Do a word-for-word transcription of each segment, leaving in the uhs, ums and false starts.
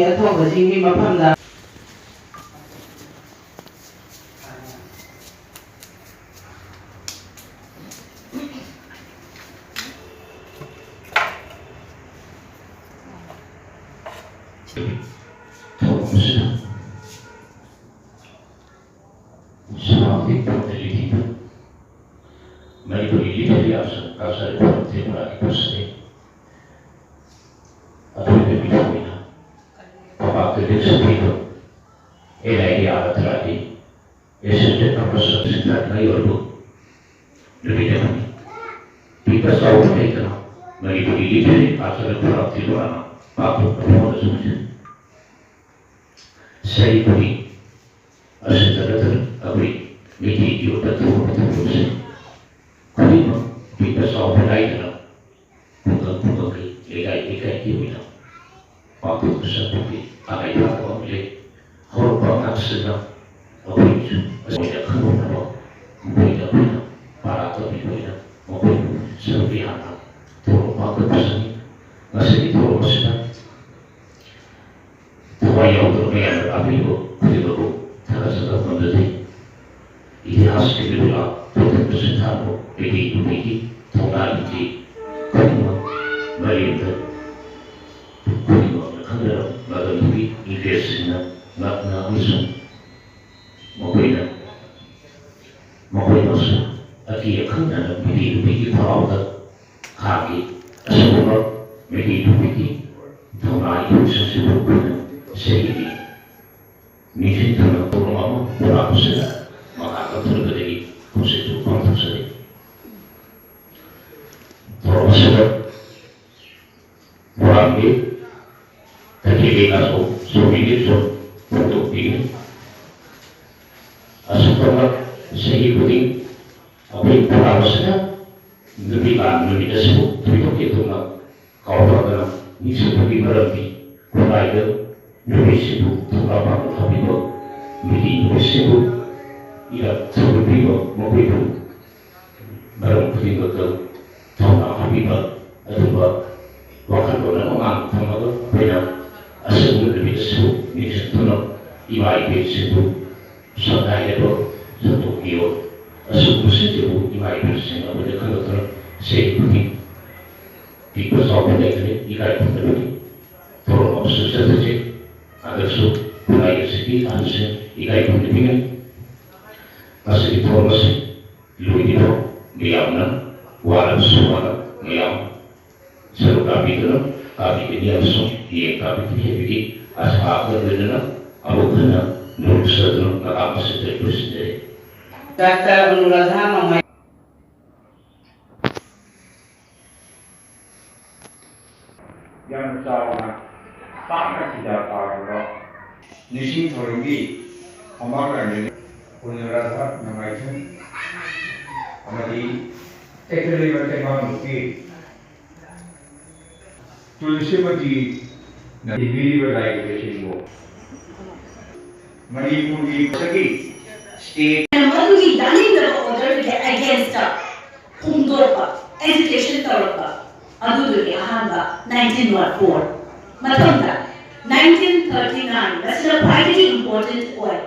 ꯑꯊꯧꯕꯁꯤꯡꯒꯤ ꯃꯐꯝꯗ ꯊꯧꯔꯝ ꯑꯁꯤꯗ ꯁꯨꯃꯥꯡꯒꯤ ꯐꯣꯔꯇꯤꯂꯤꯇꯤꯗ ꯃꯅꯤꯄꯨꯔꯤ ꯂꯤꯇꯔꯦꯆꯔ ꯑꯃꯁꯨꯡ ꯀꯜꯆꯔ ꯐꯣꯔꯝ ꯇ꯭ꯔꯤꯄꯨꯔꯥꯒꯤ ꯄ꯭ꯔꯁꯤꯗꯦꯟ ꯑꯊꯣꯏꯕ ꯃꯤꯊꯣꯏꯅ ꯄꯥꯎꯇꯥꯛ ꯀꯩꯗꯦꯛ ꯁꯛꯄꯤꯕ ꯑꯦꯟ ꯑꯥꯏ ꯗꯤ ꯑꯥꯔ ꯇꯔꯥꯒꯤ ꯑꯦꯁꯤꯁꯇꯦꯟ ꯄ꯭ꯔꯣꯐꯦꯁꯔ ꯁꯤꯟꯊꯥꯅꯤꯡꯉꯥꯏ ꯑꯣꯏꯕꯨ ꯅꯨꯃꯤꯠ ꯑꯃꯅꯤ꯫ ꯄꯤꯛꯄ ꯆꯥꯎꯕ ꯂꯩꯇꯅ ꯃꯅꯤꯄꯨꯔꯤ ꯂꯤꯇꯔꯦꯆꯔ ꯀꯜꯆꯔ ꯐꯣꯔꯝ ꯇ꯭ꯔꯤꯄꯨꯔꯥꯅ ꯄꯥꯡꯊꯣꯛꯄ ꯐꯣꯟ ꯑꯁꯤꯕꯨ ꯆꯍꯤ ꯈꯨꯗꯤꯡ ꯑꯁꯤꯗ ꯅꯠꯇꯅ ꯑꯩꯈꯣꯏ ꯃꯩꯇꯩꯒꯤ ꯑꯣꯏꯕ ꯊꯧꯔꯝ ꯊꯧꯔꯝꯁꯤꯡ ꯈꯨꯗꯤꯡꯃꯛ ꯄꯤꯛꯄ ꯆꯥꯎꯕ ꯅꯥꯏꯗꯅ ꯈꯨꯡꯒꯪ ꯈꯨꯡꯒꯪꯒꯤ ꯂꯩꯀꯥꯏ ꯂꯩꯀꯥꯏꯒꯤ ꯑꯣꯏꯅ ꯄꯥꯡꯊꯣꯛꯄ ꯆꯠꯄꯒꯤ ꯇꯉꯥꯏ ꯐꯗꯕ ꯑꯃ ꯂꯩ꯫ ꯍꯧꯔꯛꯄ ꯑꯉꯥꯡꯁꯤꯡꯅ ꯑꯩꯈꯣꯏꯁꯨ ꯑꯁꯣꯏꯗ ꯈꯪꯍꯧꯅꯕ ꯃꯈꯣꯏꯗ ꯑꯩꯈꯣꯏꯅ ꯄꯥꯔꯥ ꯇꯝꯕꯤꯕ ꯑꯣꯏꯅ ꯃꯈꯣꯏꯕꯨ ꯁꯔꯨꯛ ꯌꯥꯅ ꯊꯧꯔꯝ ꯄꯥꯡꯊꯣꯛꯄ ꯆꯠꯅꯤ꯫ ꯉꯁꯤꯒꯤ ꯊꯧꯔꯝ ꯑꯁꯤꯗ ꯊꯋꯥꯏ ꯌꯥꯎꯗꯕ ꯃꯌꯥꯝꯅ ꯂꯥꯛꯄꯤꯕ ꯈꯨꯗꯤꯡꯃꯛꯄꯨ ꯊꯥꯒꯠꯆꯕ ꯐꯣꯡꯗꯣꯛꯆꯔꯤ꯫ ꯏꯇꯤꯍꯥꯁꯀꯤ ꯕꯤꯕꯨꯂꯥ ꯄꯨꯊꯣꯛꯄ ꯁꯤꯟꯊꯥꯟꯕꯨ ꯃꯤꯇꯤꯡ ꯇꯨꯃꯤꯒꯤ ꯊꯧꯅꯥ ꯂꯤꯡꯖꯦꯜ ꯈꯨꯗꯤꯡꯃꯛ ꯃꯥꯂꯦꯝꯗ ꯈꯨꯗꯤꯡꯃꯛꯅ ꯈꯪꯅꯔꯕ ꯃꯇꯝꯗꯨꯒꯤ ꯏꯪꯔꯦꯖꯁꯤꯡꯅ ꯉꯛꯅ ꯑꯃꯁꯨꯡ ꯃꯈꯣꯏꯅ ꯃꯈꯣꯏꯃꯛꯁꯨ ꯑꯀꯤ ꯑꯈꯪꯅꯅ ꯃꯤꯇꯤꯡ ꯇꯨꯃꯤꯒꯤ ꯈꯣꯜꯂꯥꯎꯗ ꯈꯥꯡꯈꯤ꯫ ꯑꯁꯤꯒꯨꯝꯕ ꯃꯤꯇꯤꯡ ꯇꯨꯃꯤꯒꯤ ꯊꯧꯅꯥ ꯏꯍꯨꯜꯁꯤꯡꯁꯤꯕꯨ ꯑꯩꯈꯣꯏꯅ ꯆꯍꯤꯒꯤ ꯅꯤꯡꯁꯤꯡ ꯊꯝꯅ ꯊꯧꯔꯝ ꯑꯃ ꯄꯨꯔꯛꯄꯁꯤꯗ ꯃꯈꯥ ꯀꯛꯊꯔꯒꯗꯒꯤ ꯈꯣꯡꯆꯠꯇꯨ ꯄꯥꯡꯊꯣꯛꯆꯔꯤ꯫ ꯊꯧꯔꯝ ꯑꯁꯤꯗ ꯊꯧꯔꯝꯒꯤ ꯇꯈꯦꯜ ꯂꯩꯉꯥꯛ ꯁꯣ-, ꯁꯣꯕꯤꯒꯤ ꯁꯨꯝ ꯐꯣꯡꯗꯣꯛꯄꯤꯒꯅꯤ꯫ ꯑꯁꯨꯝꯅ ꯆꯍꯤ ꯈꯨꯗꯤꯡ ꯑꯩꯈꯣꯏ ꯐꯨꯅꯥꯕꯁꯤꯅ ꯅꯨꯃꯤꯗꯥꯡ ꯅꯨꯃꯤꯠ ꯑꯁꯤꯕꯨ ꯊꯣꯏꯗꯣꯛ ꯍꯦꯟꯗꯣꯛꯅ ꯀꯥꯎꯊꯣꯛꯇꯅ ꯅꯤꯡꯁꯤꯡꯕꯒꯤ ꯃꯔꯝꯗꯤ ꯈꯨꯟꯅꯥꯏꯗ ꯅꯨꯄꯤꯁꯤꯡꯕꯨ ꯊꯧꯅꯥ ꯐꯅ ꯊꯝꯕꯤꯕ, ꯅꯨꯄꯤ ꯅꯨꯄꯤꯁꯤꯡꯕꯨ ꯏꯔꯥꯠ ꯊꯧꯒꯠꯄꯤꯕ, ꯃꯈꯣꯏꯕꯨ ꯃꯔꯝ ꯈꯨꯗꯤꯡꯃꯛꯇ ꯊꯧꯅꯥ ꯍꯥꯞꯄꯤꯕ ꯑꯗꯨꯒꯨꯝꯕ ꯋꯥꯈꯜꯂꯣꯟ ꯑꯃ ꯃꯥꯡꯗ ꯊꯝꯃꯒ ꯑꯩꯈꯣꯏꯅ ꯑꯁꯤꯒꯨꯝꯕ ꯅꯨꯃꯤꯠ ꯑꯁꯤꯕꯨ ꯅꯤꯡꯁꯤꯡꯗꯨꯅ ꯏꯃꯥ ꯏꯕꯦꯜꯁꯤꯡꯕꯨ ꯁꯛꯅꯥꯏꯔꯕ ꯁꯛꯇꯣꯛꯄꯤꯌꯣ꯫ ꯑꯁꯤꯒꯨꯝꯕꯁꯤꯡꯁꯤꯕꯨ ꯏꯃꯥ ꯏꯕꯦꯜꯁꯤꯡ ꯑꯩꯈꯣꯏꯗ ꯈꯪꯂꯛꯇꯨꯅ ꯆꯍꯤ ꯈꯨꯗꯤꯡ ꯄꯤꯛꯄ ꯆꯥꯎꯕ ꯂꯩꯇꯅ ꯏꯀꯥꯏ ꯈꯨꯝꯅꯕꯒꯤ ꯊꯧꯔꯝ ꯑꯃꯁꯨ ꯆꯠꯊꯖꯩ꯫ ꯍꯟꯗꯛꯁꯨ ꯈꯨꯟꯅꯥꯏ ꯑꯁꯤꯒꯤ ꯑꯍꯜꯁꯤꯡ ꯏꯀꯥꯏ ꯈꯨꯝꯅꯕꯤꯒꯅꯤ꯫ ꯃꯁꯤꯒꯤ ꯊꯧꯔꯝ ꯑꯁꯤ ꯂꯣꯏꯗ꯭ꯔꯤꯐꯥꯎ ꯃꯤꯌꯥꯝꯅ ꯋꯥꯔꯕꯁꯨ ꯋꯥꯅ ꯃꯌꯥꯝ ꯁꯔꯨꯛ ꯇꯥꯕꯤꯗꯨꯅ ꯇꯥꯕꯤꯒꯅꯤ ꯑꯃꯁꯨꯡ ꯃꯤꯠꯌꯦꯡ ꯇꯥꯕꯤꯒꯅꯤ ꯍꯥꯏꯕꯒꯤ ꯑꯥꯁꯥꯒ ꯂꯣꯏꯅꯅ ꯑꯃꯨꯛ ꯍꯟꯅ ꯅꯣꯛꯆꯗꯨꯅ ꯃꯇꯥꯡ ꯑꯁꯤꯗ ꯂꯣꯏꯁꯤꯟꯖꯔꯦ꯫ ꯗꯥꯛꯇꯔ ꯑꯅꯨꯔꯥꯙꯥ ꯅꯣꯡꯃꯥꯏ ꯌꯥꯝꯅ ꯆꯥꯎꯅ ꯄꯥꯛꯅ ꯈꯨꯟꯗꯥ ꯇꯥꯔꯕ ꯅꯤꯡꯁꯤꯡ ꯊꯧꯔꯝꯒꯤ ꯃꯃꯥ ꯀꯥꯏꯅ ꯑꯅꯨꯔꯥꯙꯥ ꯅꯣꯡꯃꯥꯏꯊꯦꯝ ꯑꯃꯗꯤ ꯇꯦꯛꯊꯔꯤꯕ ꯇꯦꯡꯕꯥꯡ ꯅꯨꯄꯤ ꯇꯨꯜꯁꯤꯃꯇꯤꯅ ꯏꯕꯤꯔꯤꯕ ꯂꯥꯏꯔꯤꯛ ꯑꯁꯤꯕꯨ ꯃꯅꯤꯄꯨꯔꯒꯤ ꯁ꯭ꯇꯦꯠ ꯃꯗꯨꯒꯤ ꯌꯥꯅꯤꯡꯗꯕ ꯑꯣꯔꯗꯔꯗꯨꯒꯤ ꯑꯦꯒꯦꯟꯁꯇ ꯐꯣꯡꯗꯣꯛꯄ, ꯑꯦꯖꯤꯇꯦꯁꯟ ꯇꯧꯔꯛꯄ ꯑꯗꯨꯗꯨꯒꯤ ꯑꯍꯥꯟꯕ nineteen oh four꯫ ꯃꯊꯪꯗ nineteen thirty nine, ꯃꯁꯤꯅ ꯈ꯭ꯋꯥꯏꯗꯒꯤ ꯏꯝꯄꯣꯔꯇꯦꯟ ꯑꯣꯏ꯫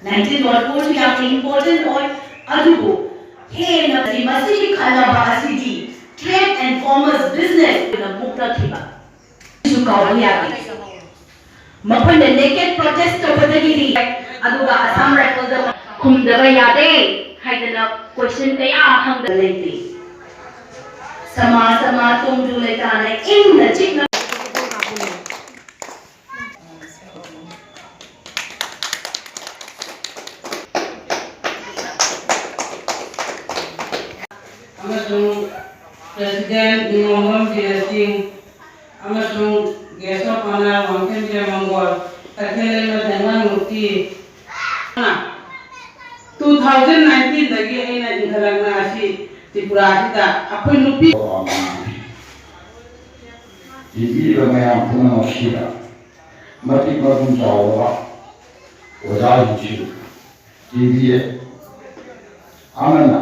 Nineteen oh four ꯁꯤ ꯌꯥꯝꯅ ꯏꯝꯄꯣꯔꯇꯦꯟ ꯑꯣꯏ, ꯑꯗꯨꯕꯨ ꯍꯦꯟꯅ ꯃꯁꯤꯒꯤ ꯈꯟꯅꯕ ꯑꯁꯤꯗꯤ trade and commerce, business ꯑꯣꯏꯅ ꯃꯨꯛꯂꯛꯈꯤꯕ꯫ ꯁꯨ ꯀꯥꯎꯕ ꯌꯥꯗꯦ꯫ ꯃꯈꯣꯏꯅ ꯅꯦꯀꯦꯠ ꯄ꯭ꯔꯣꯇꯦꯁ ꯇꯧꯕꯗꯒꯤꯗꯤ, ꯑꯗꯨꯒ ꯑꯁꯥꯝ ꯔꯥꯏꯐꯜꯗ ꯈꯨꯝꯗꯕ ꯌꯥꯗꯦ ꯍꯥꯏꯗꯅ ꯀꯣꯏꯁꯟ ꯀꯌꯥ ꯍꯪꯗ ꯂꯩꯇꯦ꯫ ꯁꯃꯥ ꯁꯃꯥ ꯇꯣꯡꯖꯨ ꯂꯩꯇꯥꯅ ꯏꯪꯅ ꯆꯤꯛꯅ ꯑꯃꯁꯨꯡ ꯄ꯭ꯔꯦꯁꯤꯗꯦꯟꯠ ꯅꯤꯉꯣꯝꯕꯝ ꯕꯤꯔꯦꯟ ꯁꯤꯡ ꯑꯃꯁꯨꯡ guest of honour Wangkhem Biren Mangol, Takhelleima ꯇꯦꯡꯕꯥꯡ ꯅꯨꯄꯤ, two thousand ꯇ꯭ꯔꯤꯄꯨꯔꯥꯁꯤꯗ ꯑꯩꯈꯣꯏ ꯅꯨꯄꯤ ꯇꯤꯚꯤꯗ ꯃꯌꯥꯝ ꯄꯨꯝꯅꯃꯛꯁꯤꯗ ꯃꯇꯤꯛ ꯃꯒꯨꯟ ꯆꯥꯎꯔꯕ ꯑꯣꯖꯥꯁꯤꯡꯁꯨ ꯇꯤꯚꯤ ꯑꯃꯅ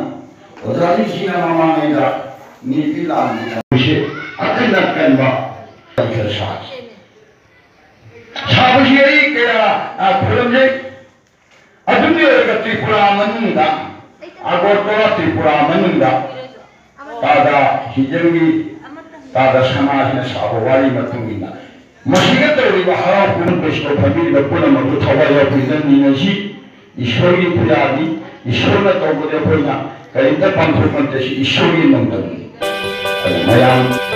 ꯑꯣꯖꯥꯁꯤꯡꯁꯤꯅ ꯃꯃꯥꯡꯉꯩꯗ ꯅꯤꯄꯤ ꯂꯥꯟꯒꯤ ꯊꯧꯔꯝꯁꯤ ꯑꯀꯟ ꯑꯀꯟꯕ ꯁꯥꯈꯤ꯫ ꯁꯥꯕꯁꯤ ꯑꯩ ꯀꯌꯥ ꯈꯨꯔꯨꯝꯖꯩ꯫ ꯑꯗꯨꯝ ꯑꯣꯏꯔꯒ ꯇ꯭ꯔꯤꯄꯨꯔꯥ ꯃꯅꯨꯡꯗ, ꯑꯒꯔꯇꯂꯥ ꯇ꯭ꯔꯤꯄꯨꯔꯥ ꯃꯅꯨꯡꯗ ꯇꯥꯗ ꯍꯤꯖꯝꯒꯤ, ꯇꯥꯗ ꯁꯅꯥꯁꯤꯅ ꯁꯥꯕ ꯋꯥꯔꯤ ꯃꯇꯨꯡ ꯏꯟꯅ ꯃꯁꯤꯗ ꯇꯧꯔꯤꯕ ꯍꯔꯥꯎ ꯀꯨꯝꯍꯩ ꯐꯝꯕꯤꯔꯤꯕ ꯄꯨꯝꯅꯃꯛꯄꯨ ꯊꯋꯥꯏ ꯌꯥꯎꯕꯤꯗꯨꯅ ꯅꯤꯡꯉꯁꯤ꯫ ꯏꯁꯣꯔꯒꯤ ꯄꯨꯖꯥꯅꯤ꯫ ꯏꯁꯣꯔꯅ ꯇꯧꯕꯗꯤ ꯑꯩꯈꯣꯏꯅ ꯀꯔꯤꯝꯇ ꯄꯥꯡꯊꯣꯛ ꯉꯝꯗꯦ꯫ ꯁꯤ ꯏꯁꯣꯔꯒꯤ ꯅꯣꯡꯗꯝꯅꯤ꯫ ꯑꯗꯨ ꯃꯌꯥꯝ